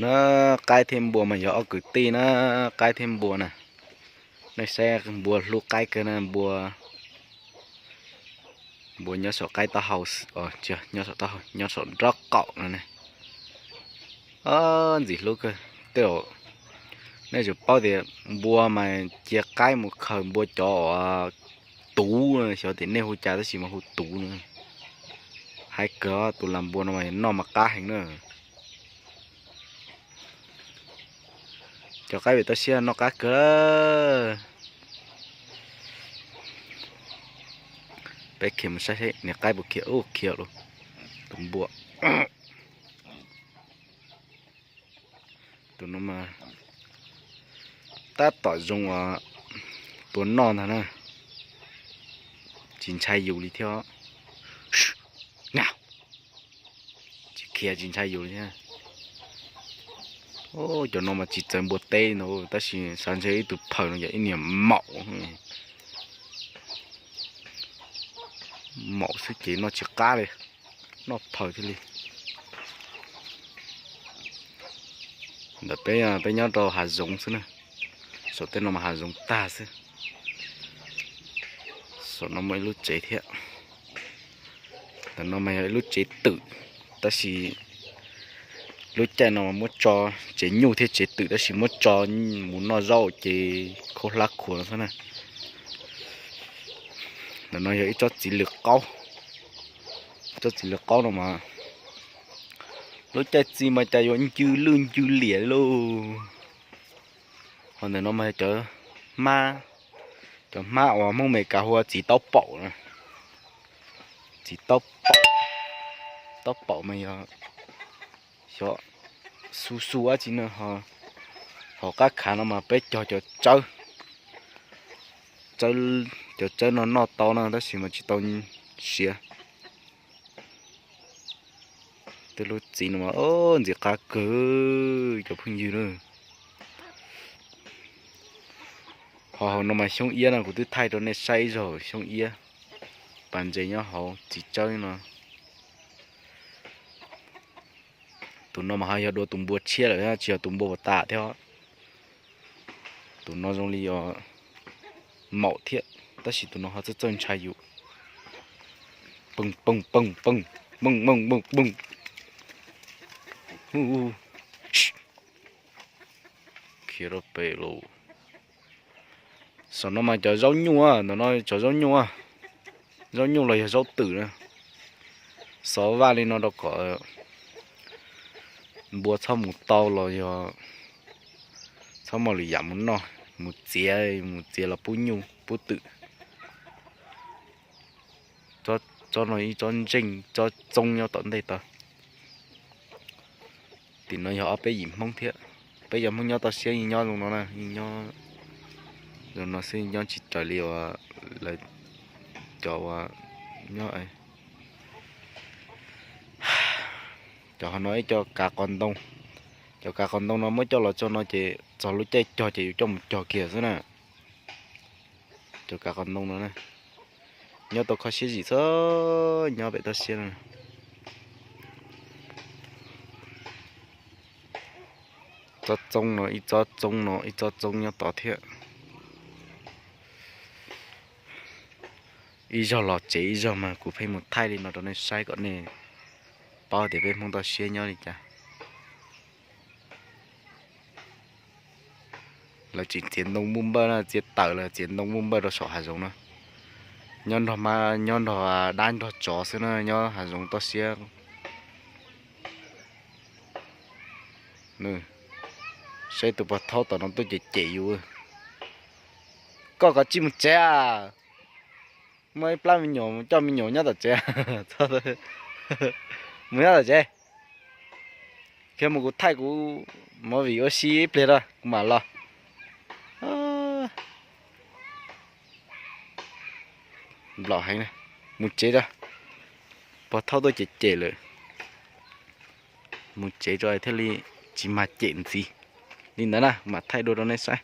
Na, qaib thiab npua mas yog ob kwv tij na, qaib thiab npua na. Nej saib npua hlub qaib kawg na, npua, npua nyob saum qaib taub hau, nyob saum nrob qaum no ne. Ntxim hlub kawg. Tej zaum nej tsum paub tias npua mas cia qaib mus khaws npua cov uas tuv, xyov tias nej hu cas tab sis mas hu tuv na. Haib kawg, tus lam npua no mas noj mas qab heev na. Cov qaib pem toj siab noj qab kawg. Peb khiav mus saib seb niag qaib puas khiav, ub khiav lawm. Tus npua, tus no mas tab tom zoo uas tua noj ntag na, tsis ntshai yus li thiab. Tsis khiav tsis ntshai yus li thiab. Cov no mas tsis txawv npua teb no tab sis xav ntshe ib tug phaws no yog ib niag maum. Maum xwb ces noj tsis qab li, noj phaws thiaj li. Ntawm peb, peb nyob rau hav zoov xwb na, saum tej no mas hav zoov tag xwb. Saum no muaj ib lub tsev thiab. Ntawm no mas yog ib lub tsev twm, tab sis lub caij no muab tso, tsev nyuj thiab tsev twm tab sis muab tso mus noj zaub ces khaub hlab khuav no xwb na. Ntawm no yog ib tsob txiv lws qaub, tsob txiv lws qaub no mas lub caij txi mas cas yuav ncw lwj ncw liam li lauj. Ho ntawm no mas cov hmab, cov hmab uas Hmoob Amelikas hu ua txiv taub paum na. Txiv taub paum, taub paum mas yog xyov xu xu dab tsi no. Hauv qab khav no mas peb cog cov tsawb, cov tsawb no noj tau na tab sis mas tsis tau siav. Tej lub txiv no mas ntxim qab kawg cov phooj ywg na. Ho hauv no mas xyoob iab no kuv twb thaij rau nej saib ib zaug, xyoob iab pas ntses nyob hauv txiv tsawb no. Tus no mas ho yog dua tus npua tshiab lawm tsis yog tus npua puas tas thiab. Tus no zoo li maum thiab tab sis tus no ho txawj txawj ntshai yus. Poog poog poog poog poog poog poog poog. Khiav rau pem lauj. Saum no mas cov zaub nyuj, ntawm no cov zaub nyuj, zaub nyuj los yog zaub twm na. Xov vaj li no rau kom npua txhob mus tau los yog txhob muaj lwm yam mus noj, mus txiav, mus txiav los pub nyuj pub twm. Tsob no ib tsob ntseej, tsob txoob nyob tom ntej tod. Tim no yog ob peb yim Hmoob thiab. Peb cov Hmoob nyob toj siab yeej nyob zoo no na, yeej nyob zoo no xwb, nyob tsis raws li uas lawv cov uas nyob. Cov hauv no ib co kav qos ntoo, cov kav qos ntoo no muab coj los tso no ces txog lub caij cog ces yus coj mus cog kiag xwb na. Cov kav qos ntoo no na, nyob tau kho siab zim xwb, nyob pem toj siab no. Tsob txoob no ib tsob txoob no ib tsob txoob nyob tod thiab. Ib zaug los tsev ib zaug mas kuv pheej mus thaij li no rau nej saib kom nej paub tias peb Hmoob toj siab nyob li cas. Lawv tseem txiav ntoo npuj npawj na, txiav tawm los txiav ntoo npuj npawj rau saum hav zoov na. Nyob nrog, nyob nrog dab nrog tsov xwb na, nyob hav zoov toj siab. Saib tus pog thaub tom no tuaj cem cem yus. Koj kav tsij mus tsev a. Muaj ib plab me nyuam coj me nyuam nyob tom tsev. Mus nyob tom tsev. Khiav mus kuv thaij kuv movie ua si ib pliag rau kuv mam los. Nplaum heev, mus tsev rau. Pog thaub tuaj cem cem lawm. Mus tsev rau thiaj li tsis mag cem ntxiv. Li ntawd na, mam thaij dua rau nej saib.